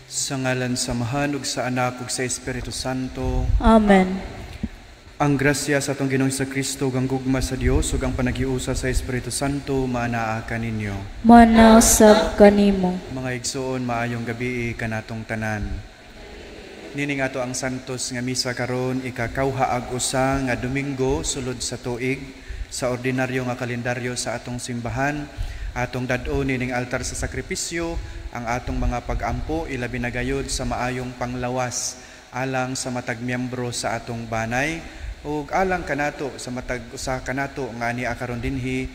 Sa ngalan sa Amahan ug sa Anak ug sa Espiritu Santo. Amen. Ang grasya sa atong Ginoong Kristo ug ang gugma sa Dios ug ang panaghiusa sa Espiritu Santo maanaa kaninyo. Maanaa sab kanimo. Mga igsoon, maayong gabi kanatong tanan. Nining ato ang santos nga misa karon, ikakawha ag usa nga Domingo sulod sa tuig sa ordinaryo nga kalendaryo sa atong simbahan. Atong dad-on nining altar sa sakripisyo ang atong mga pag-ampo, ilabi na gayud sa maayong panglawas alang sa matag miyembro sa atong banay ug alang kanato sa matag usa kanato nga ania karon dinhi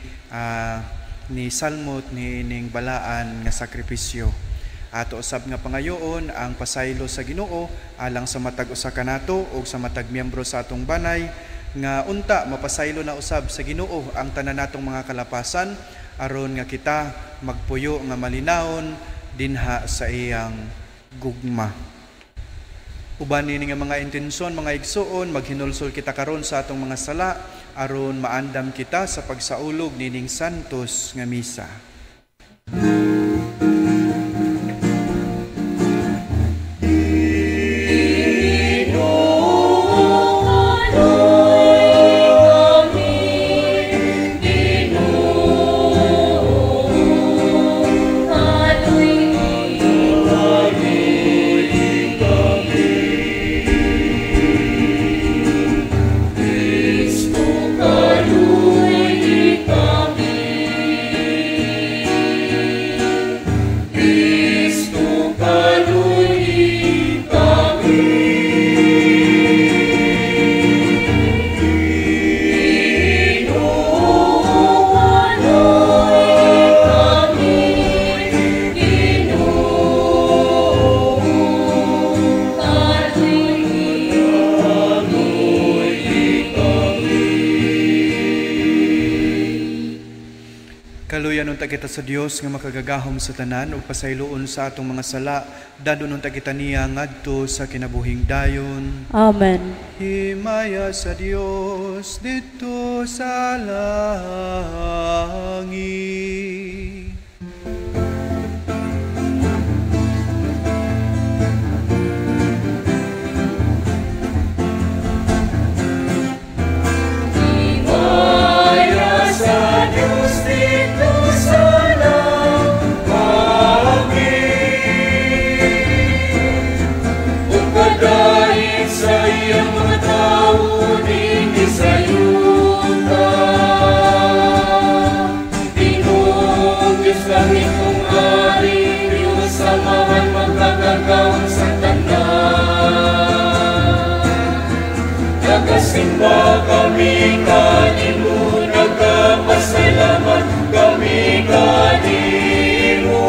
ni salmot ni ining balaan nga sakripisyo. Ato usab nga pangayoon ang pasaylo sa Ginoo alang sa matag usa kanato ug sa matag miyembro sa atong banay, nga unta mapasaylo na usab sa Ginoo ang tanan natong mga kalapasan, aron nga kita magpuyo nga malinawon dinha sa iyang gugma. Uban nini nga mga intensyon, mga igsoon, maghinulsol kita karon sa atong mga sala aron maandam kita sa pagsaulog nining santos nga misa. Kita sa Dios nga makagagahom sa tanan ug pasayloon sa atong mga sala, dadon unta kita niya ngadto sa kinabuhing dayon. Amen. Himaya sa Dios didto sa langit. Himaya sa Dios didto sa sa iyang mga tao dinhi sa yuta. Ginoong Diyos langit kong ari, Diyos Amahan magkagagahom sa tanan. Nagasimba kami kanimo, nagapasalamat kami kanimo.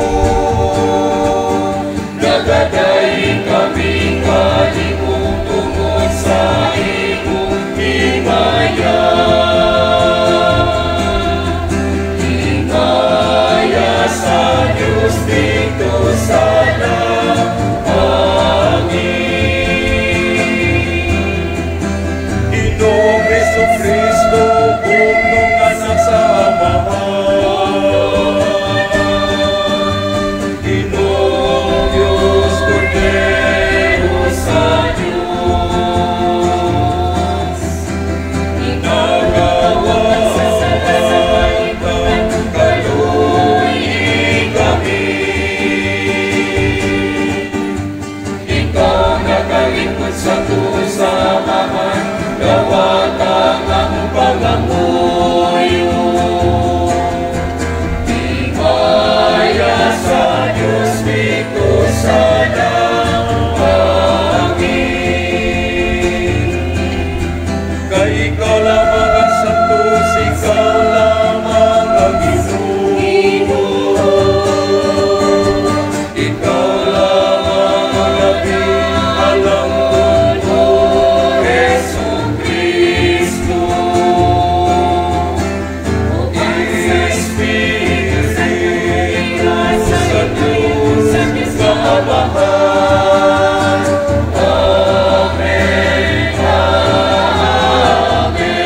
Nagadaig kami kanimo tungod sa imong himaya. Himaya sa Diyos didto sa langit. Ginoong Hesukristo, bugnong anak sa Amahan. Ginoong Diyos, Kordero sa Diyos. Nagawa kaluyi kami. Ikaw nagalingkod sa sa Amahan, gawata ang pangamuyo. Himaya sa Diyos didto sa langit. Kay ikaw lamang ang santos, ikaw lamang ang Ginoo. Ikaw lamang ang labing alang o Jesu Cristo. Espiritu sa Diyos nga Amahan. Amen. Amen.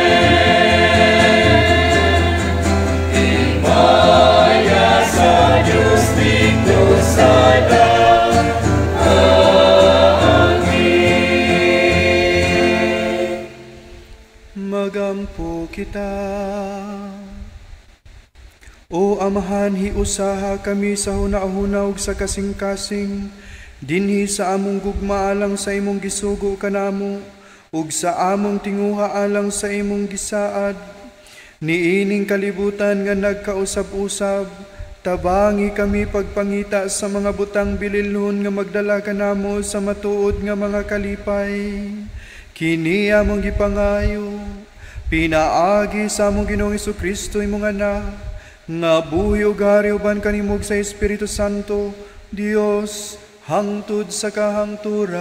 Himaya sa Diyos didto sa langit. Amahan, hiusaha kami sa huna-huna ug sa kasing-kasing, dinhi sa among gugma alang sa imong gisugo kanamo, ug sa among tinguha alang sa imong gisaad. Niining kalibutan nga nagkausab-usab, tabangi kami pagpangita sa mga butang bililhon nga magdala kanamo sa matuod nga mga kalipay. Kini among gipangayo, pinaagi sa among Ginoong Hesukristo imong Anak, nga buhi ug hari uban kanimo sa Espiritu Santo, Dios, hangtod sa kahangturan.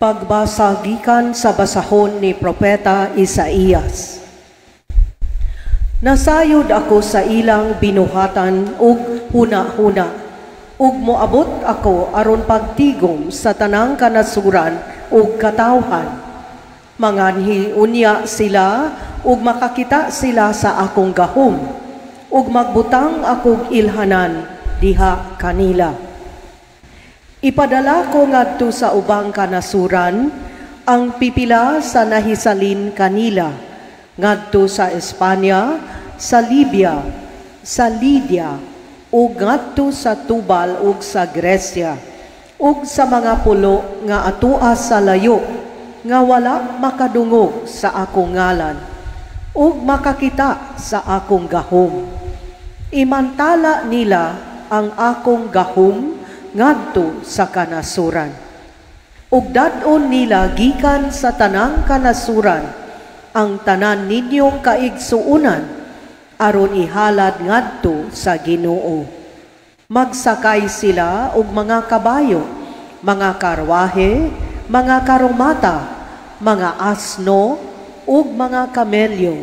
Pagbasa gikan sa basahon ni Propeta Isaías. Nasayod ako sa ilang binuhatan ug huna-huna, ug moabot ako aron pagtigom sa tanang kanasuran ug katawhan. Manganhi unya sila ug makakita sila sa akong gahom, ug magbutang akog ilhanan diha kanila. Ipadala ko ngadto sa ubang kanasuran ang pipila sa nahisalin kanila, ngadto sa Espanya, sa Libya, sa Lydia, ug ngadto sa Tubal ug sa Gresya, ug sa mga pulo nga atua sa layo, nga wala makadungog sa akong ngalan, ug makakita sa akong gahom. Imantala nila ang akong gahom ngadto sa kanasuran. Ug dad-on nila gikan sa tanang kanasuran ang tanan ninyong kaigsuonan aron ihalad ngadto sa Ginoo. Magsakay sila og mga kabayo, mga karwahe, mga karomata, mga asno ug mga kamelyo,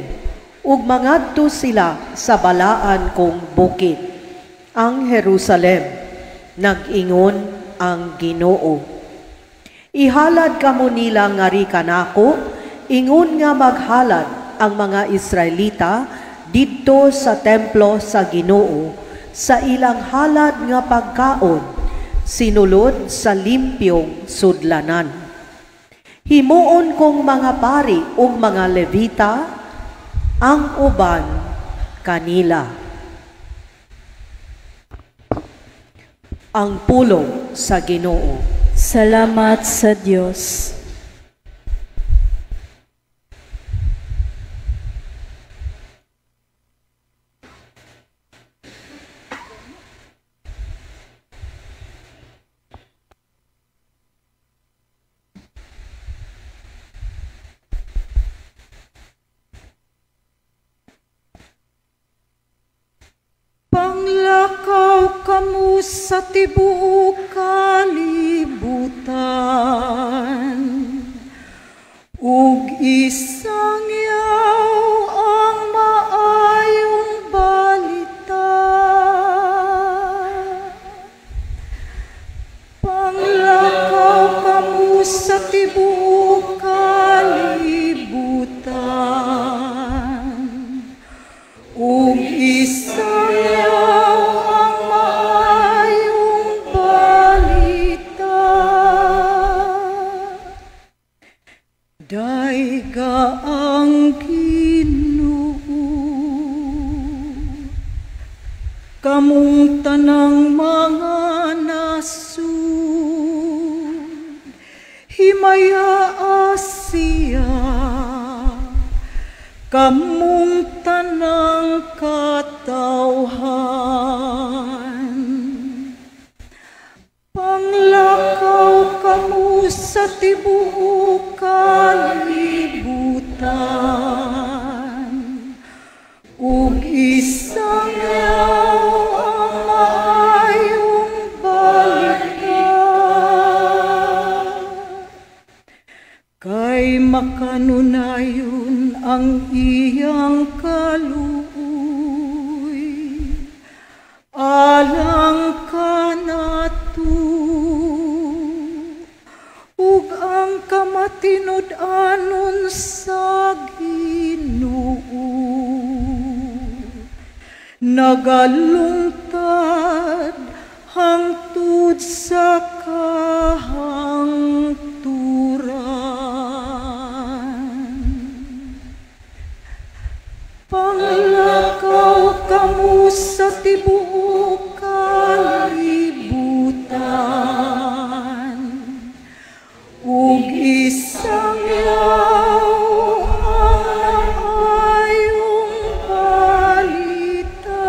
ug mangadto sila sa balaan kong bukid, ang Jerusalem. Nag-ingon ang Ginoo. Ihalad kamo nila ngari kanako, ingon nga maghalad ang mga Israelita didto sa templo sa Ginoo sa ilang halad nga pagkaon, sinulod sa limpyong sudlanan. Himuon kong mga pari ug mga Levita ang uban kanila. Ang pulong sa Ginoo. Salamat sa Dios. Panglakaw kamo sa tibuok kalibutan, ug isangyaw ang maayong balita. Panglakaw kamo sa tibuok kalibutan, ug isangyaw ang maayong balita. Dayga ang Ginoo, kamong tanang mga nasud, himaya siya, kamong tanang katawhan. Panglakaw kamo sa tibuok kalibutan, ug isangyaw ang maayong balita. Kay makanunayon ang iyang kaluoy, Alang kanato ug ang kamatinud-anon sa Ginoo nagalungtad hangtod sa kahangturan. Panglakaw kamo sa tibuok kalibutan, ug isangyaw ang maayong balita.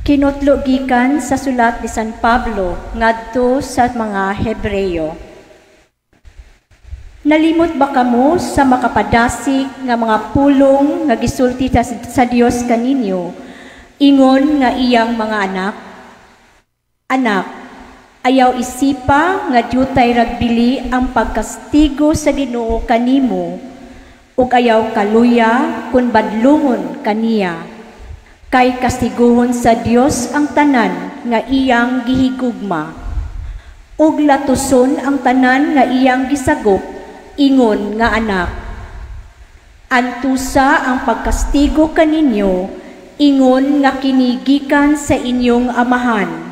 Kinutlo gikan sa sulat ni San Pablo ngadto sa mga Hebreyo. Nalimot ba kamo sa makapadasik nga mga pulong nga gisulti sa Dios kaninyo, ingon nga iyang mga anak? Anak, ayaw isipa nga dyutay ragbili ang pagkastigo sa Ginoo kanimo, ug ayaw kaluya kun badlungon kaniya. Kay kastiguhon sa Dios ang tanan nga iyang gihigugma, ug latuson ang tanan nga iyang gisagop, ingon nga anak. Antusa ang pagkastigo kaninyo, ingon nga kinigikan sa inyong amahan.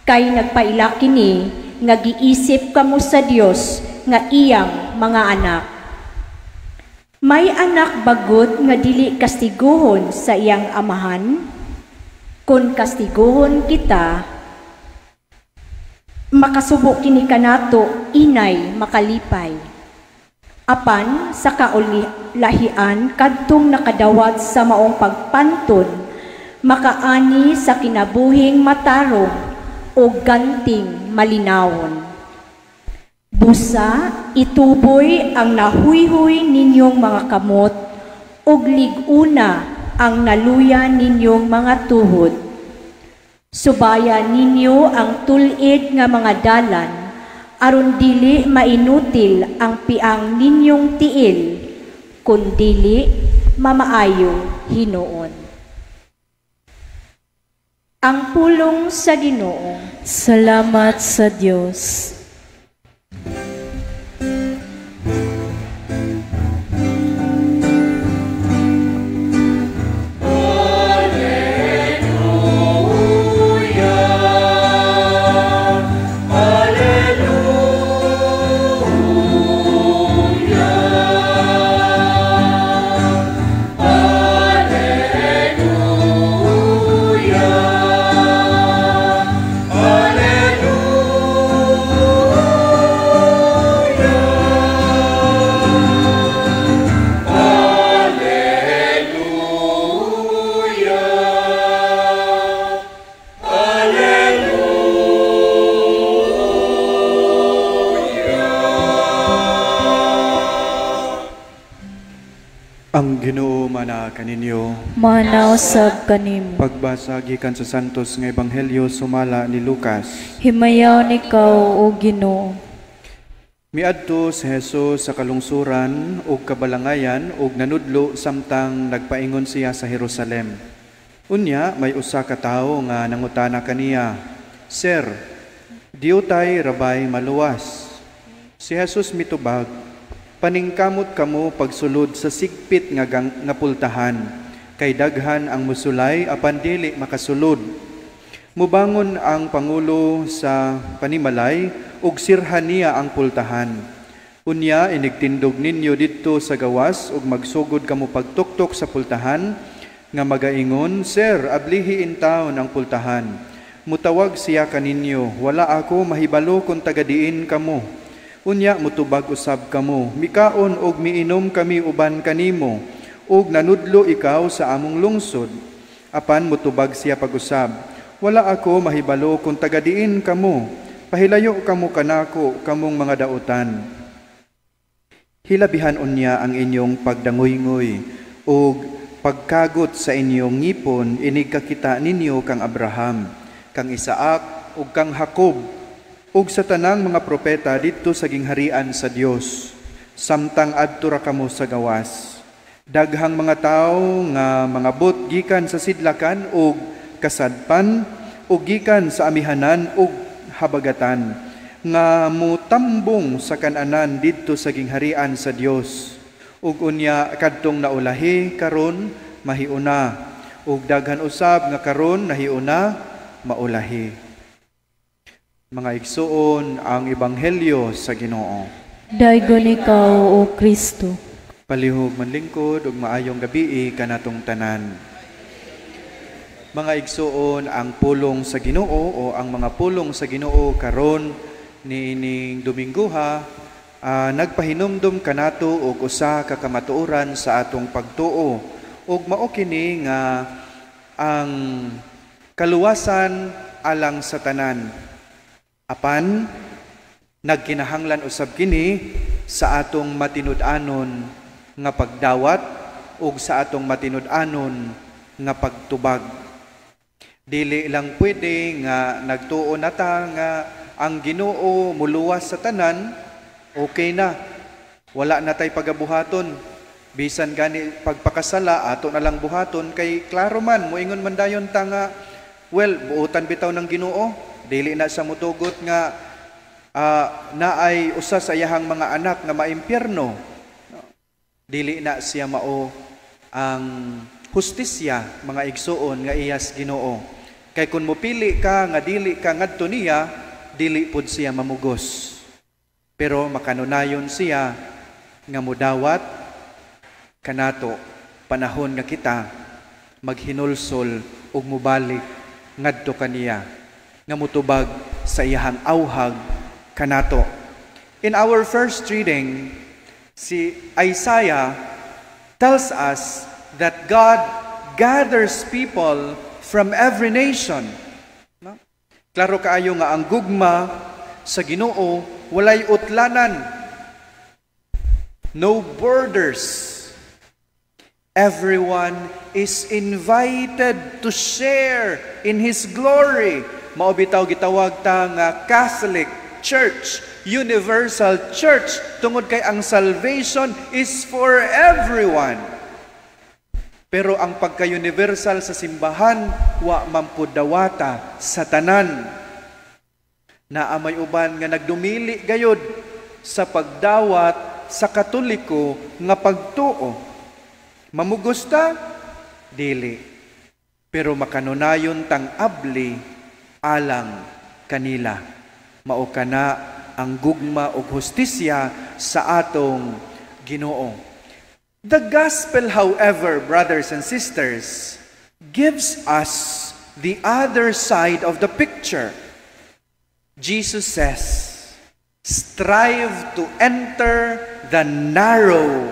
Kay nagpaila kini nga giisip kamo sa Dios nga iyang mga anak. May anak bagod nga dili kastiguhon sa iyang amahan? Kun kastiguhon kita, makasubo kini kanato inay makalipay. Apan sa kaulahian kadtong nakadawat sa maong pagpanton, makaani sa kinabuhing matarong o ganting malinawon. Busa, ituboy ang nahuyhuy ninyong mga kamot, ug lig-una ang naluya ninyong mga tuhod. Subaya ninyo ang tulid nga mga dalan, aron dili mainutil ang piang ninyong tiil, kun dili mamaayo hinuon. Ang pulong sa Ginoo. Salamat sa Dios. Ang Ginoo mana kaninyo. Manaw sab kanimo. Pagbasa gikan sa Santos nga Ebanghelyo sumala ni Lucas. Himayaw nikaw o Ginoo. Miadto si Jesus sa kalungsuran ug kabalangayan ug nanudlo samtang nagpaingon siya sa Jerusalem. Unya may usa ka tawo nga nangutana kaniya, "Sir, diutay rabay maluwas?" Si Jesus mitubag, "Paningkamot kamo pagsulod sa sigpit nga nga pultahan, kay daghan ang musulay apan dili makasulod. Mubangon ang pangulo sa panimalay ug sirhan niya ang pultahan. Unya inigtindog ninyo didto sa gawas ug magsugod kamo pagtuktok sa pultahan nga magaingon, 'Sir, ablihi in taon ang pultahan.' Mutawag siya kaninyo, 'Wala ako mahibalo kung taga diin kamo.' Unya mutubag usab kamo, mikaon og miinom kami uban kanimo, ug nanudlo ikaw sa among lungsod. Apan mutubag siya pag-usab, "Wala ako mahibalo kung taga-diin kamo. Pahilayo kamo kanako, kamong mga dautan." Hilabihan unya ang inyong pagdangoy-ngoy ug pagkagot sa inyong ngipon inig kakita ninyo kang Abraham, kang Isaac ug kang Jacob ug sa tanang mga propeta didto sa gingharian sa Dios, samtang adto ra kamo sa gawas. Daghang mga tawo nga mangabot gikan sa sidlakan ug kasadpan ug gikan sa amihanan ug habagatan nga mutambong sa kananan didto sa gingharian sa Dios. Ug unya kadtong naulahi karon mahiuna, ug daghan usab nga karon nahiuna maulahi. Mga igsuon, ang ebanghelyo sa Ginoo. Daygon ikaw, O Kristo. Palihog manlingkod ug maayong gabii kanatong tanan. Mga igsuon, ang pulong sa Ginoo o ang mga pulong sa Ginoo karon niining Dominggoha nagpahinumdum kanato og usa ka kamatuoran sa atong pagtuo, ug mao kini nga ang kaluwasan alang sa tanan. Apan nagkinahanglan usab kini sa atong matinud-anon nga pagdawat ug sa atong matinud-anon nga pagtubag. Dili lang pwede nga nagtuo na ta nga ang Ginoo muluwas sa tanan, okay na. Wala na tay pagabuhaton. Bisan gani pagpakasala ato na lang buhaton kay klaro man moingon man dayon ta nga, well, buotan bitaw ng Ginoo, dili na sa mutugot nga naay usa sa iyahang mga anak nga maimpyerno. Dili na siya mao ang hustisya, mga igsuon, nga iyas Ginoo. Kay kung mopili ka nga dili ka ngadto niya, dili pud siya mamugos. Pero makanunayon siya nga mudawat kanato panahon nga kita maghinulsol ug mobalik ngadto kaniya, nga mutubag sa iyahang awhag kanato. In our first reading, si Isaiah tells us that God gathers people from every nation. No? Klaro kaayo nga ang gugma sa Ginoo walay utlanan. No borders. Everyone is invited to share in His glory. Mao bitaw gitawag ta nga Catholic Church, Universal Church, tungod kay ang salvation is for everyone. Pero ang pagka-universal sa simbahan, wa man pud dawata sa tanan. Naa may uban nga nagdumili gayod sa pagdawat sa Katoliko nga pagtuo. Mamugusta? Dili. Pero makanunayon tang abli alang kanila. Mao kana ang gugma ug hustisya sa atong Ginoo. The gospel, however, brothers and sisters, gives us the other side of the picture. Jesus says, "Strive to enter the narrow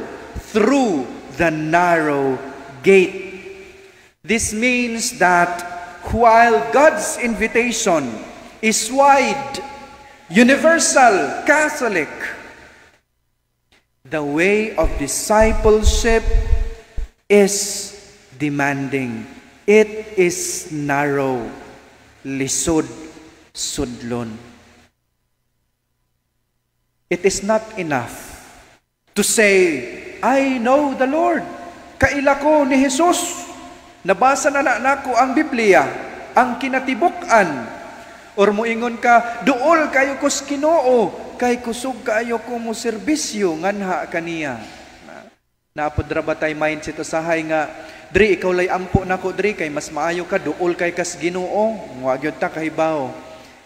through the narrow gate." This means that while God's invitation is wide, universal, Catholic, the way of discipleship is demanding. It is narrow. Lisod sudlon. It is not enough to say, "I know the Lord. Kaila ko ni Jesus. Nabasa na na nako ang Biblia, ang kinatibuk-an." Or muingon ka, "Duol kayo kos Ginoo, kay kusog kaayo ko mo serbisyo nganha kaniya." Naa pod ra ba tay mindset usahay nga, "Dri, ikaw lay ampo nako dri kay mas maayo ka, duol kay kas Ginoo." Wa gyud ta kahibaw.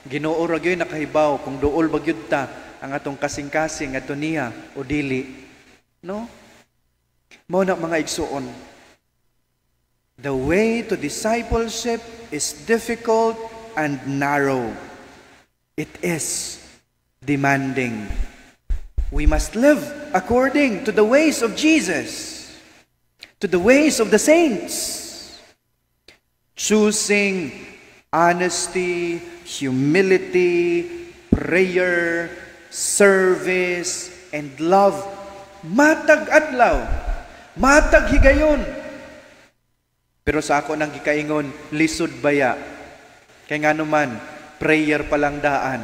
Ginoo ra gyud nakahibaw kung duol ba gyud ta ang atong kasing-kasing ngadto niya o dili. No? Mao na, mga igsuon. The way to discipleship is difficult and narrow. It is demanding. We must live according to the ways of Jesus, to the ways of the saints, choosing Honesty, humility, prayer, service, and love. Matag adlaw, matag higayon. Pero sa ako nang gikaingon, lisod baya. Kay nga naman, prayer pa lang daan.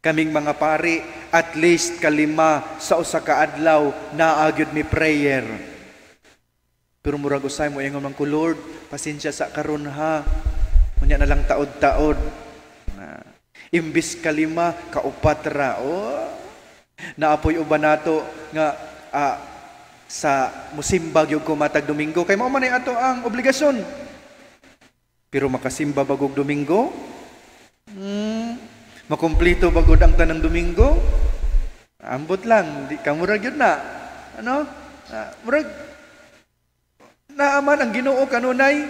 Kaming mga pari, at least kalima sa usa ka adlaw naa gyud mi prayer. Pero murag usay mo ingon man ko, "Lord, pasensya sa karon ha. Unya na lang taod-taod." Na, imbis kalima, kaupat ra. Oh. Naapoy uban nato nga sa musimba gyud ko matag Domingo kay mao man ay ato ang obligasyon. Pero makasimba ba gog Domingo? Makumplito ba gud ang tanang Domingo? Ambot lang, di ka murag yun na. Ano? Murag naaman ang Ginoo kanunay,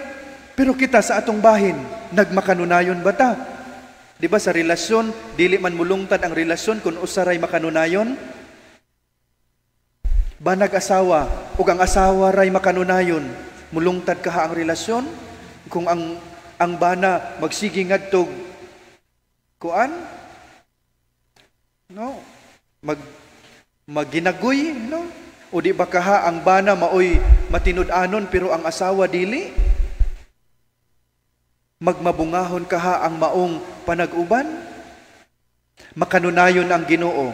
pero kita sa atong bahin, nagmakanunayon ba ta? Di ba sa relasyon, dili man mulungtad ang relasyon kung usaray makanunayon? Banag asawa, ug ang asawa ray makanunayon, mulungtad kaha ang relasyon? Kung ang bana magsige ngadtog kuan? No. Magginagoy, no? O di ba kaha ang bana maoy matinud-anon pero ang asawa dili? Magmabungahon kaha ang maong panag-uban? Makanunayon ang Ginoo,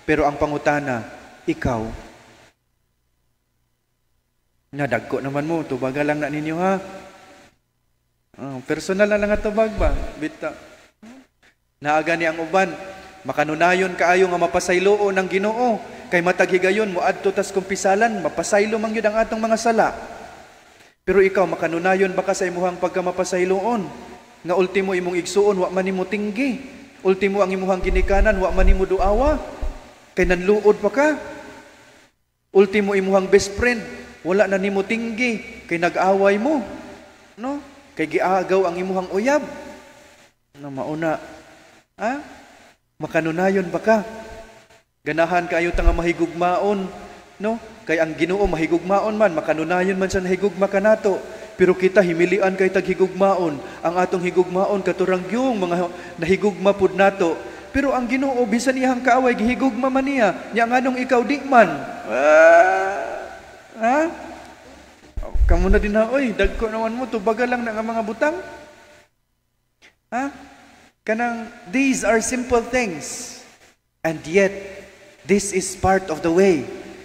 pero ang pangutana, ikaw. Nadagko naman mo, tubaga lang na ninyo ha. Personal na lang nga tubag ba? Bita. Naaga ni ang uban, makanunayon kaayo nga mapasayloon ng Ginoo, kay matag higayon moadto tas kumpisalan, mapasaylo man gyud ang atong mga sala. Pero ikaw makanunayon ba ka sa imuhang pagkamapasayloon? Nga ultimo imong igsuon wa man nimo tinggi. Ultimo ang imuhang ginikanan wa man nimo duawa. Kay nanluod pa ka. Ultimo imuhang best friend wala na nimo tinggi kay nag-away mo. No? Kay giagaw ang imuhang uyab. No, mauna. Ha? Makanunayon ba ka? Ganahan kaayo ta nga mahigugmaon, no? Kay ang Ginoo mahigugmaon man, makanunayon man sa nahigugma kanato. Pero kita himilian kay taghigugmaon. Ang atong higugmaon katurang yung mga nahigugma pud nato. Pero ang Ginoo bisan iyang kaaway gihigugma man niya. Nya nganong ikaw di man? Ha? Kamo na din na, oy, dagko naman mo, tubaga lang na nga mga butang. Ha? Kanang, these are simple things. And yet, this is part of the way.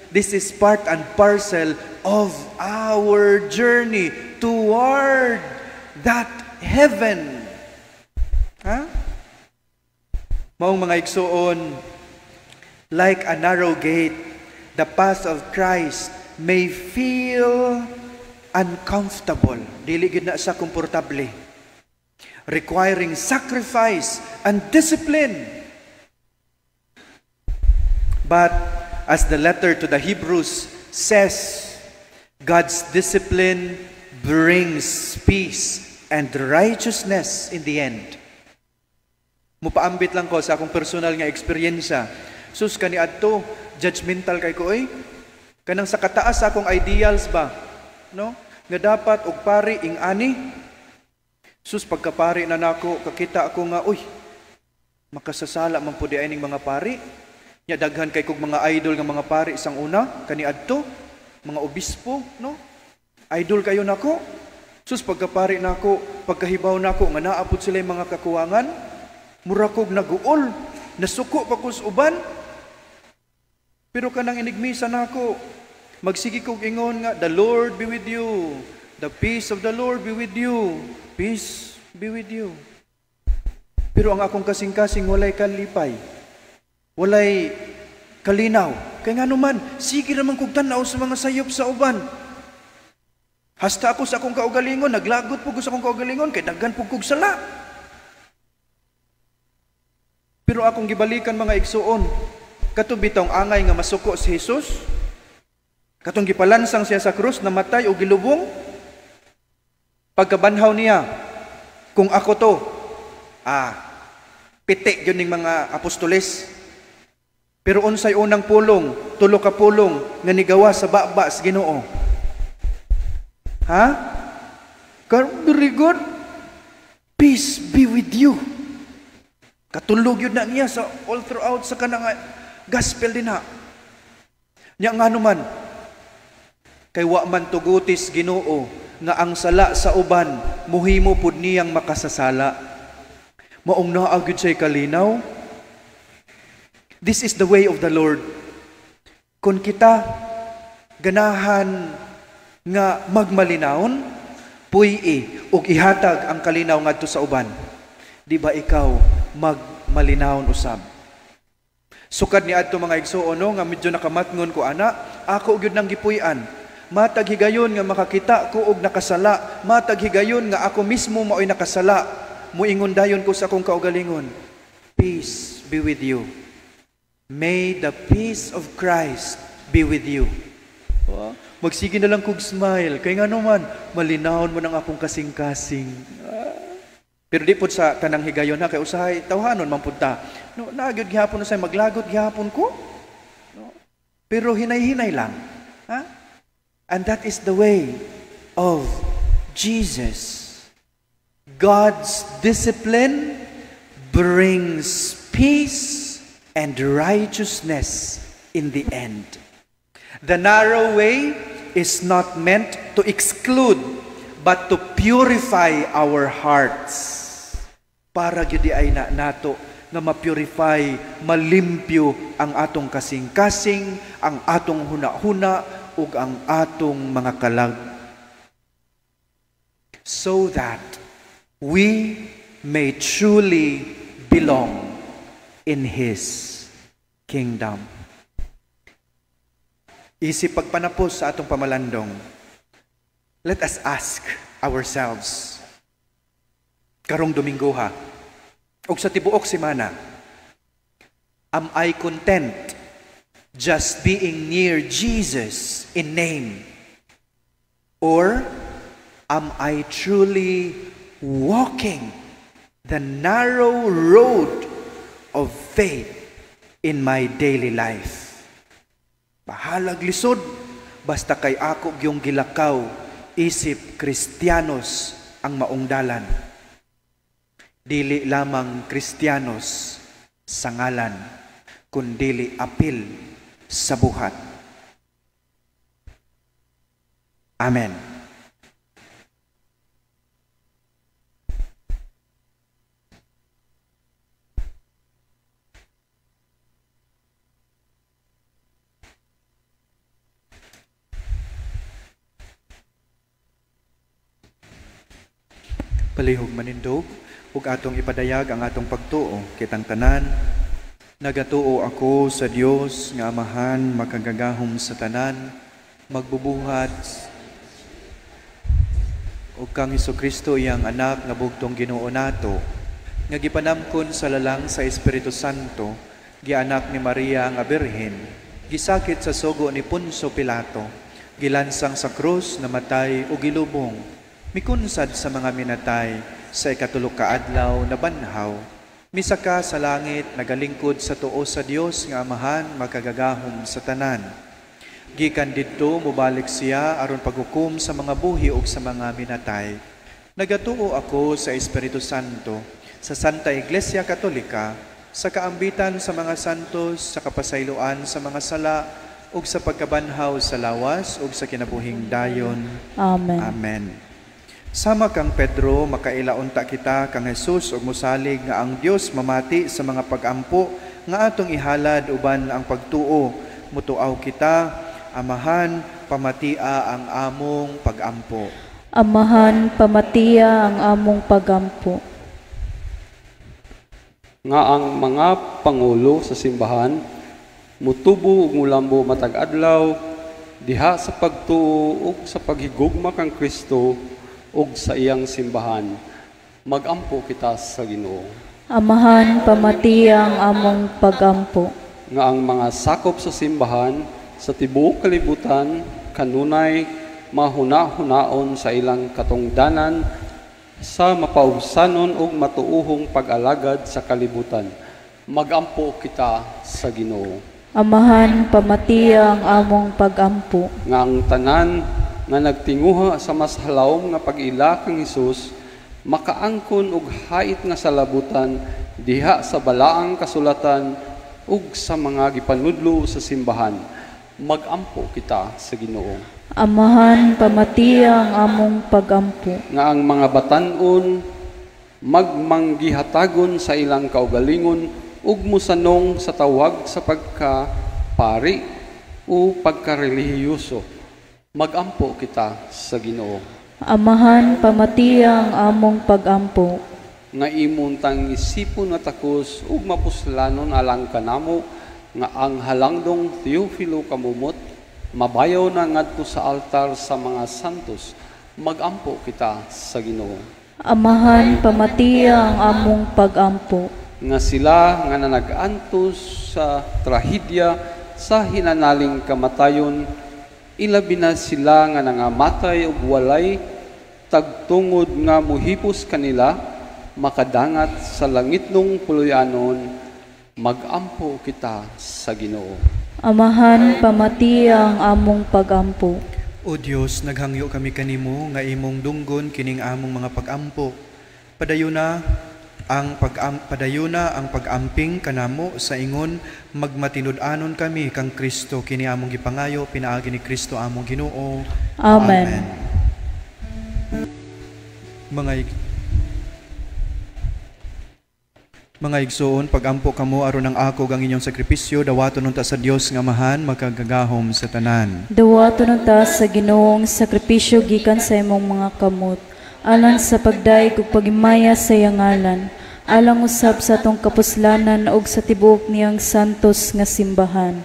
This is part and parcel of our journey toward that heaven. Ha? Maong mga igsuon, like a narrow gate, the path of Christ may feel uncomfortable. Dili gid na siya komportable. Requiring sacrifice and discipline. But as the letter to the Hebrews says, God's discipline brings peace and righteousness in the end. Mupaambit lang ko sa akong personal nga eksperyensya. Sus, kaniadto, judgmental kay ko oy. Kanang sa kataas sa akong ideals ba? No? Nga dapat og pari ing-ani. Sus, pagkapari na nako, kakita ako nga, uy, makasasala man pud diay ning mga pari. Nya daghan kay kog mga idol nga mga pari sang una, kaniadto, mga obispo, no? Idol kayo nako. Sus, pagkapari nako, pagkahibaw nako nga naa pud sila mga kakuwangan, mura kog naguol, nasuko pa ko sa uban. Pero kanang inigmisa nako, magsige kog ingon nga, "The Lord be with you. The peace of the Lord be with you. Peace be with you." Pero ang akong kasing-kasing walay kalipay. Walay kalinaw. Kay nga naman, sige naman kog tan-aw sa mga sayop sa uban. Hasta ako sa akong kaugalingon, naglagot po ko sa akong kaugalingon, kay daghan po kog sala. Pero akong gibalikan mga igsuon, kato bitong angay nga masuko si Jesus, katong gipalansang siya sa krus, namatay o gilubong, pagkabanhaw niya, kung ako to, piti yun ning mga apostoles. Pero unsay unang pulong, tulo ka pulong nga nigawa sa baba sa Ginoo. Ha? Very good. Peace be with you. Katulog yun na niya sa all throughout sa kanang gospel din ha. Nya nga naman, kay wa man tugutis Ginoo nga ang sala sa uban muhimo pud niyang makasasala. Maong naa gyud siya kalinaw. This is the way of the Lord. Kung kita ganahan nga magmalinawon, puy-i ug ihatag ang kalinaw ngadto sa uban. Di ba ikaw magmalinawon usab? Sukad ni adto mga igsuon no, nga medyo nakamatngon ko ana, ako gyud nang gipuy-an. Matag higayon nga makakita ko og nakasala, matag higayon nga ako mismo maoy nakasala, muingon dayon ko sa akong kaugalingon. Peace be with you. May the peace of Christ be with you. Oh, magsige na lang kog smile. Kay nga naman, malinawon mo ng akong kasing-kasing. Pero di pod sa tanang higayon ha, kay usahay, tawhanon man pud ta. No, naa gyud gihapon usay, maglagot gihapon ko. No? Pero hinay-hinay lang. Ha? And that is the way of Jesus. God's discipline brings peace and righteousness in the end. The narrow way is not meant to exclude, but to purify our hearts. Para gyud ay na nato nga ma-purify, malimpyo ang atong kasing-kasing, ang atong huna-huna, ug ang atong mga kalag. So that we may truly belong in His kingdom. Isip pagpanapos sa atong pamalandong, let us ask ourselves, karong Domingo ha, ug sa tibuok semana, am I content just being near Jesus in name? Or am I truly walking the narrow road of faith in my daily life? Bahalag lisod, basta kay ako gyung gilakaw, isip Kristiyanos ang maong dalan. Dili lamang Kristiyanos sa ngalan, kundili apil sa buhat. Amen. Palihog manindog ug atong ipadayag ang atong pagtuo kitang tanan. Nagatuo ako sa Dios nga Amahan makagagahom sa tanan, magbubuhat ug kang Hesukristo iyang anak nga bugtong Ginoo nato, nga gipanamkon sa lalang sa Espiritu Santo, gianak ni Maria nga Birhen, gisakit sa sugo ni Poncio Pilato, gilansang sa krus, namatay ug gilubong, mikunsad sa mga minatay, sa ikatulo ka adlaw nabanhaw, misaka sa langit, nagalingkod sa tuo sa Dios nga Amahan makagagahom sa tanan. Gikan didto mobalik siya aron paghukom sa mga buhi ug sa mga minatay. Nagatuo ako sa Espiritu Santo, sa Santa Iglesia Katolika, sa kaambitan sa mga santos, sa kapasayloan sa mga sala, ug sa pagkabanhaw sa lawas ug sa kinabuhing dayon. Amen. Amen. Sama kang Pedro, makailaunta kita kang Jesus ug mosalig nga ang Dios mamati sa mga pagampo nga atong ihalad uban ang pagtuo. Mutuaw kita, Amahan, pamatia ang among pagampo. Amahan, pamatia ang among pagampo. Nga ang mga pangulo sa simbahan mutubo ug mulambo matag adlaw diha sa pagtuo ug sa paghigugma kang Kristo ug sa iyang simbahan. Magampo kita sa Ginoo. Amahan, pamatia ang among pagampo. Nga ang mga sakop sa simbahan sa tibuok kalibutan kanunay mahuna-hunaon sa ilang katungdanan sa mapaubsanon ug matuuhong pag-alagad sa kalibutan. Magampo kita sa Ginoo. Amahan, pamatia ang among pagampo. Nga ang tanan nga nagtinguha sa mas halawom nga pag-ila kang Hesus makaangkon og hait nga salabutan diha sa balaang kasulatan ug sa mga gipanudlo sa simbahan. Magampo kita sa Ginoo. Amahan, pamatiya ang among pagampo. Nga ang mga batan-on magmanggihatagon sa ilang kaugalingon ug mosanong sa tawag sa pagkapari o pagkarelihiyoso. Magampo kita sa Ginoo. Amahan, pamatiya ang among pagampo. Nga imong tang isipon nga takos ug mapuslanon alang kanamo nga ang halangdong Teofilo Camomot mabayaw na ngadto sa altar sa mga santos. Magampo kita sa Ginoo. Amahan, pamatiya ang among pagampo. Nga sila nga nanag-antos sa trahedya sa hinanaling kamatayon, ilabi na sila nga nangamatay ug walay tagtungod nga muhipos kanila, makadangat sa langitnong puloy-anon. Magampo kita sa Ginoo. Amahan, pamatiya ang among pagampo. O Dios, naghangyo kami kanimo nga imong dunggon kining among mga pagampo. Padayuna ang pag-amping kanamo sa ingon magmatinud-anon kami kang Kristo, kini among gipangayo pinaagi ni Kristo among Ginoo. Amen. Amen. Mga igsoon, pagampo kamo aron ang ako ang inyong sakripisyo, dawaton unta sa Dios nga Amahan makagagahom sa tanan. Dawaton unta sa Ginoong sakripisyo gikan sa imong mga kamot, alang sa pagdayeg ug pagimaya sa iyang ngalan, alang usab sa atong kapuslanan ug sa tibuok niyang santos nga simbahan.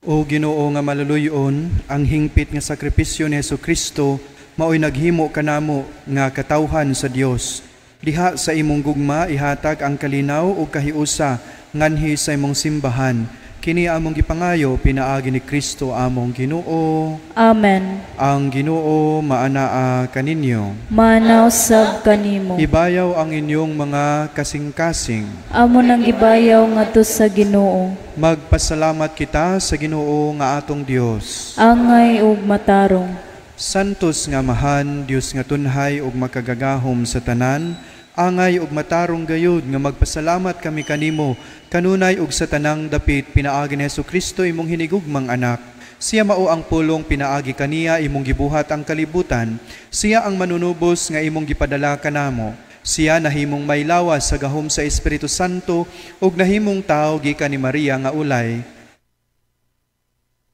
O Ginoo nga maluluyon, ang hingpit nga sakripisyo ni Hesukristo maoy naghimo kanamo nga katawhan sa Dios. Diha sa imong gugma ihatag ang kalinaw ug kahiusa nganhi sa imong simbahan. Kini among gipangayo pinaagi ni Kristo among Ginoo. Amen. Ang Ginoo maanaa kaninyo. Maanaw sab kanimo. Ibayaw ang inyong mga kasing-kasing. Amo nang gibayaw ngadto sa Ginoo. Magpasalamat kita sa Ginoo nga atong Dios. Angay ug matarong. Santos nga Amahan, Dios nga tunhay ug makagagahom sa tanan, angay ug matarong gayud nga magpasalamat kami kanimo kanunay ug sa tanang dapit pinaagi ni Hesukristo imong hinigugmang anak. Siya mao ang pulong pinaagi kaniya imong gibuhat ang kalibutan. Siya ang manunubos nga imong gipadala kanamo. Siya nahimong may lawas sa gahom sa Espiritu Santo ug nahimong tawo gikan ni Maria nga ulay.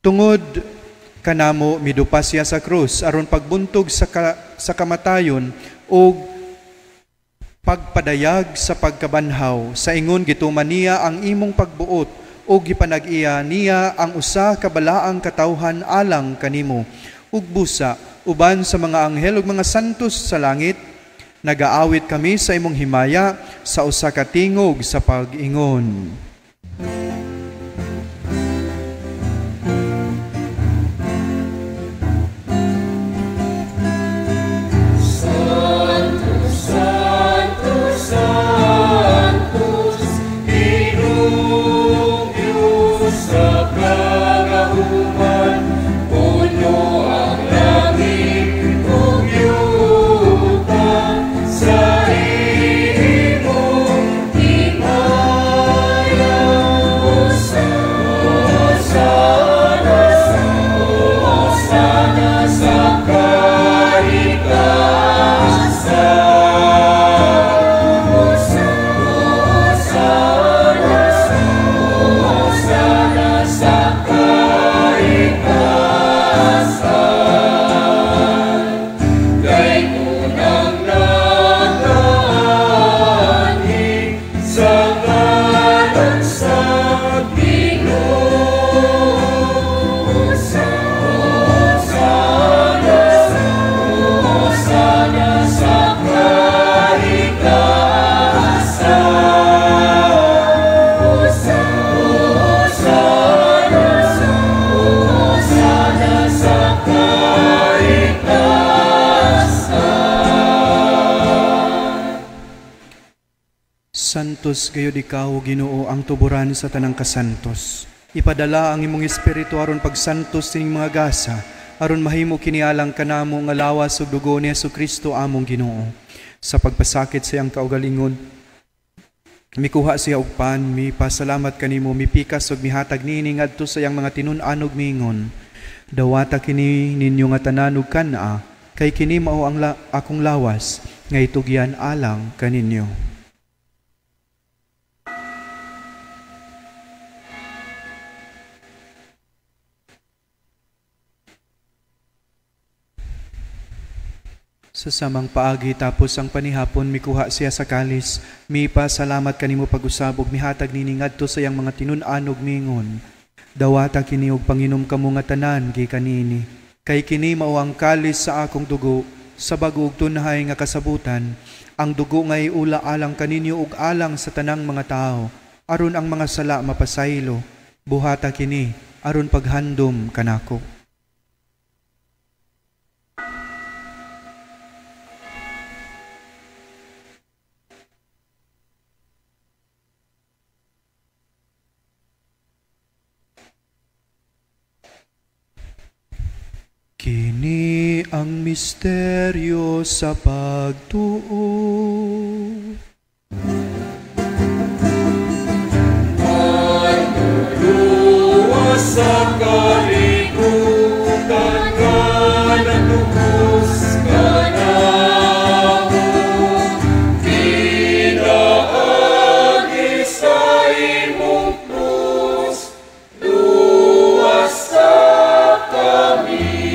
Tungod kanamo midupa siya sa krus aron pagbuntog sa kamatayon ug pagpadayag sa pagkabanhaw. Sa ingon gituman niya ang imong pagbuot ug gipanag-iya niya ang usa ka balaang katawhan alang kanimo. Ug busa uban sa mga anghel ug mga santos sa langit, nagaawit kami sa imong himaya sa usa ka tingog sa pag-ingon. Santos gayud ikaw, Ginoo, ang tuburan sa tanang kasantos. Ipadala ang imong espiritu aron pagsantos sining mga gasa, aron mahimo kini alang kanamo nga lawas ug dugo ni Hesukristo among Ginoo. Sa pagpasakit sa iyang kaugalingon, mikuha siya og pan, mipasalamat kanimo, mipikas ug mihatag niini ngadto sa iyang mga tinun-an ug miingon, dawata kini ninyo nga tanan ug kan-a, kay kini mao ang akong lawas nga itugyan alang kaninyo. Sa samang paagi tapos ang panihapon, mikuha siya sa kalis, mipasalamat kanimo pag-usab ug mihatag nini ngadto sa iyang mga tinun-an ug miingon, dawata kini og panginom kamo nga tanan gikan niini, kay kini mao ang kalis sa akong dugo sa bag-o ug tunhay nga kasabutan, ang dugo nga iula alang kaninyo ug alang sa tanang mga tawo, aron ang mga sala mapasaylo. Buhata kini aron paghandom kanako. Kini ang misteryo sa pagtuo. Pagduluwa sa kalibutan nga natubos kanamo, pinaagi sa imong krus, luwas sa kami.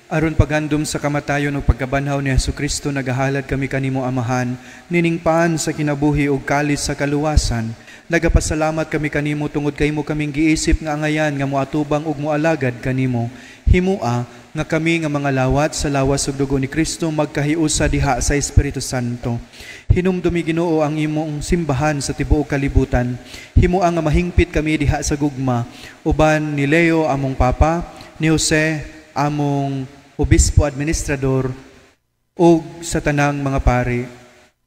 Aron paghandom sa kamatayon ug pagkabanhaw ni Hesukristo, nagahalad kami kanimo Amahan, nining paan sa kinabuhi ug kalis sa kaluwasan. Nagapasalamat kami kanimo tungod kay mo kaming giisip nga angayan nga moatubang ug moalagad kanimo. Himua nga kami nga mga lawat sa lawas ug dugo ni Kristo magkahiusa diha sa Espiritu Santo. Hinumdumi Ginoo ang imong simbahan sa tibuok kalibutan. Himua nga mahingpit kami diha sa gugma uban ni Leo among Papa, ni Jose among Obispo Administrador ug sa tanang mga pari.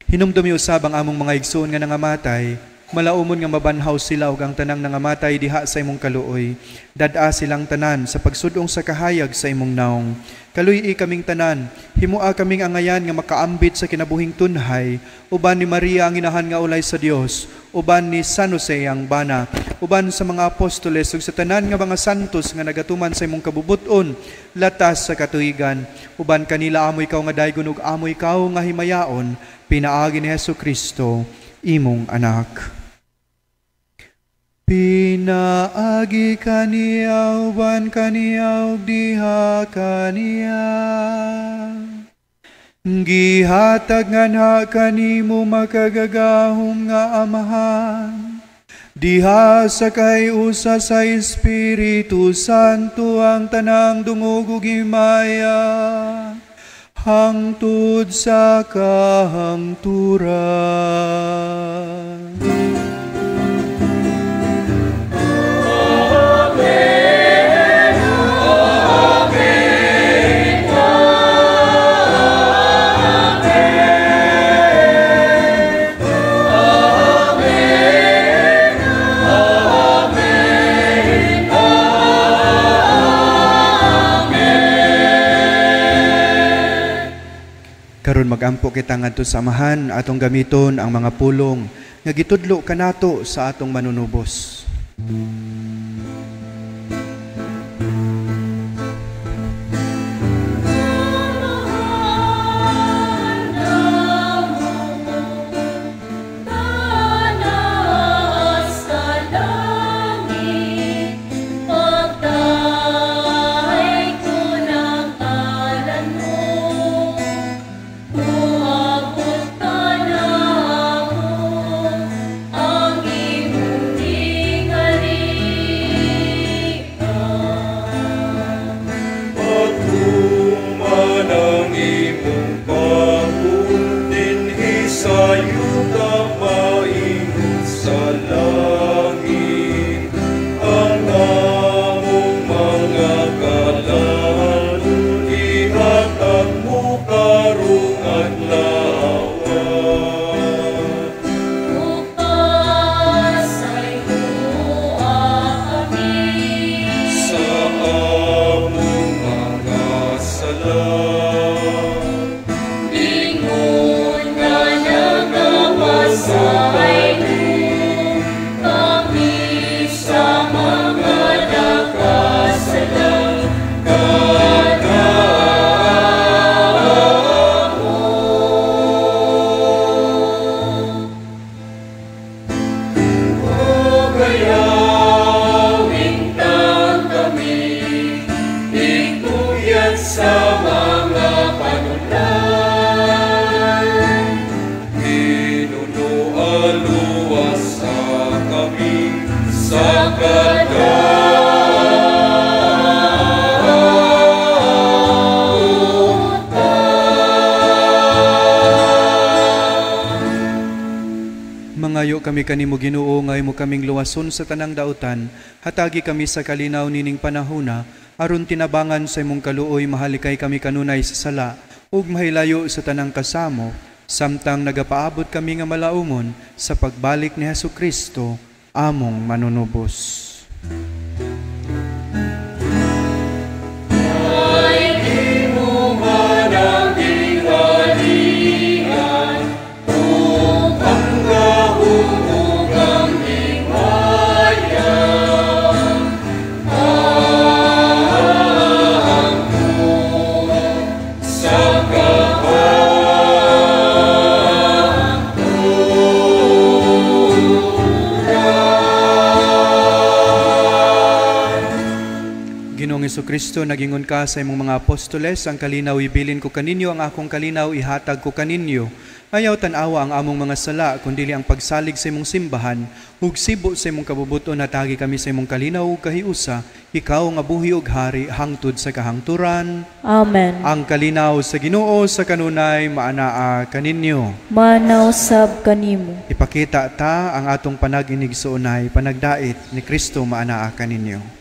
Hinumdumi usab ang among mga igsoon nga nangamatay, malaumon nga mabanhaw sila ug ang tanang nangamatay diha sa imong kaluoy. Dad-a silang tanan sa pagsudong sa kahayag sa imong naong. Kaluy-i kaming tanan, himua kaming angayan nga makaambit sa kinabuhing tunhay, uban ni Maria ang inahan nga ulay sa Dios, uban ni San Jose ang bana, uban sa mga apostoles ug sa tanan nga mga santos nga nagatuman sa imong kabubut-on latas sa katuigan, uban kanila amoy ikaw nga daygon ug amoy ikaw nga himayaon, pinaagi ni Hesukristo imong anak. Pinaagi kaniya uban kaniya ug diha kaniya, gihatag nganha kanimo makagagahom nga Amahan, diha sa kay-usa sa Espiritu Santo ang tanang dungog ug himaya, hangtod sa kahangturan. Karon magampo kita ngadto sa Amahan, atong gamiton ang mga pulong nga gitudlo kanato sa atong manunubos. Ang imong tingali. Mangayo kami kanimo Ginoo nga imo kaming luwason sa tanang dautan, hatagi kami sa kalinaw nining panahona, aron tinabangan sa imong kaluoy mahalikay kami kanunay sa sala ug mahilayo sa tanang kasamo, samtang nagapaabot kami nga malaumon sa pagbalik ni Hesus Kristo among manunubos. Kristo, nagingon ka sa imong mga apostoles, ang kalinaw ibilin ko kaninyo, ang akong kalinaw ihatag ko kaninyo. Ayaw tan-awa ang among mga sala, kundili ang pagsalig sa imong simbahan, ug sibo sa imong kabubuton, hatagi kami sa imong kalinaw ug kahiusa, ikaw nga buhi ug hari hangtod sa kahangturan. Amen. Ang kalinaw sa Ginoo sa kanunay maanaa kaninyo. Maanaw sab kanimo. Ipakita ta ang atong panag-inig suunay, panagdait ni Kristo maanaa kaninyo.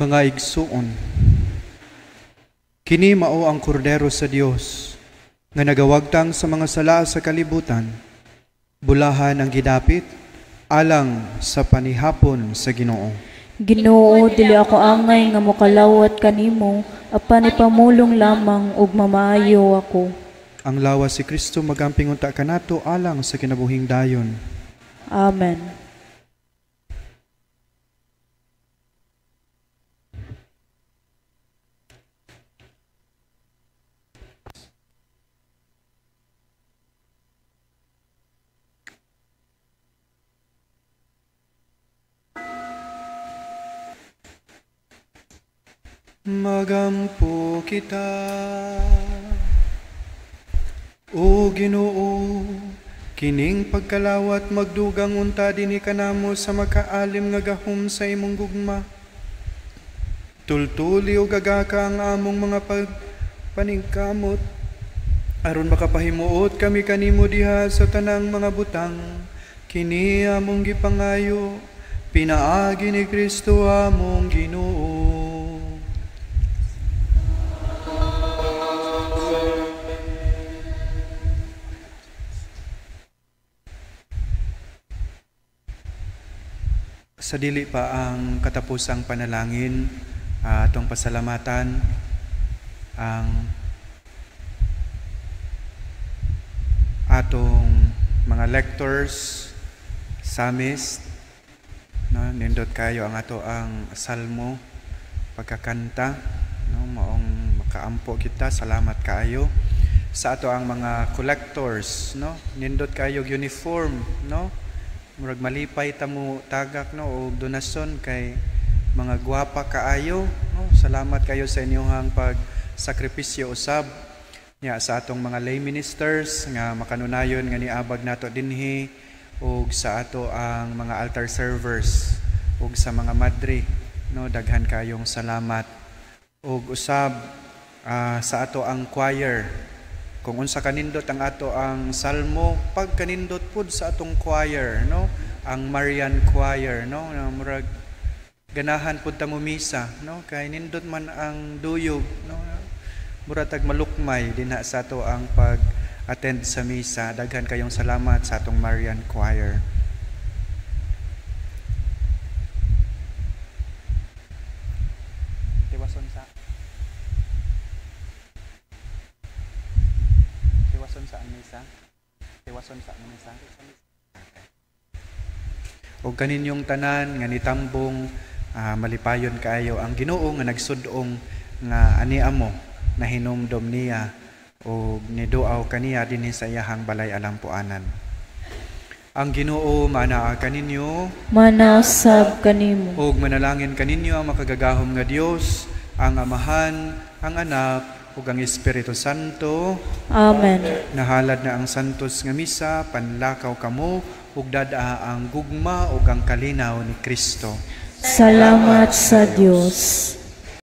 Mga igsuon, kini mao ang kordero sa Dios nga nagawagtang sa mga sala sa kalibutan. Bulahan ang gidapit alang sa panihapon sa Ginoo. Ginoo, dili ako angay nga mokalawat kanimo, apan ipamulong lamang ug mamaayo ako. Ang lawas si Kristo magamping unta kanato alang sa kinabuhing dayon. Amen. Magampo kita, O Ginoo, kining pagkalawat magdugang unta dinhi kanamo sa makaalim nga gahom sa imong gugma. Tultuli og agaka ang among mga pagpaningkamot, aron makapahimuot kami kanimo diha sa tanang mga butang. Kini among gipangayo, pinaagi ni Kristo among Ginoo. Sa dili pa ang katapusang panalangin, atong pasalamatan ang atong mga lectors, psalmist, no, nindot kayo ang ato ang salmo pagkakanta, no, maong makaampo kita, salamat kaayo. Sa ato ang mga collectors, no, nindot kayo uniform, no, murag malipay ta mo tagak, no, og donasyon kay mga gwapa kaayo, no. Salamat kayo sa inyong pagsakripisyo usab nya sa atong mga lay ministers nga makanunayon nga niabag nato dinhi, ug sa ato ang mga altar servers ug sa mga madre, no, daghan kayong salamat. Ug usab sa ato ang choir, kung unsa kanindot ang ato ang salmo, pagkanindot pud sa atong choir, no, ang Marian Choir, no, na murag ganahan pud ta mo misa, no, kay nindot man ang duyog, no, mura tag malukmay dinha sa ato ang pag-attend sa misa. Daghan kayong salamat sa atong Marian Choir. Tiwason sa Tiwason sa ang misa. Tiwason sa ang misa. Og kaninyong tanan nga nitambong, malipayon kaayo ang Ginoo nga nagsud-ong nga ani amo nahinumdom niya og niduaw kaniya dinhi sa iyahang balay alampuanan. Ang Ginoo manaa kaninyo, Mana usab kanimo. Ug manalangin kaninyo ang makagagahom nga Dios, ang Amahan, ang Anak ug ang Espiritu Santo. Amen. Nahalad na ang santos nga misa, panlakaw kamo ug dad-a ang gugma ug ang kalinaw ni Kristo. Salamat sa Dios.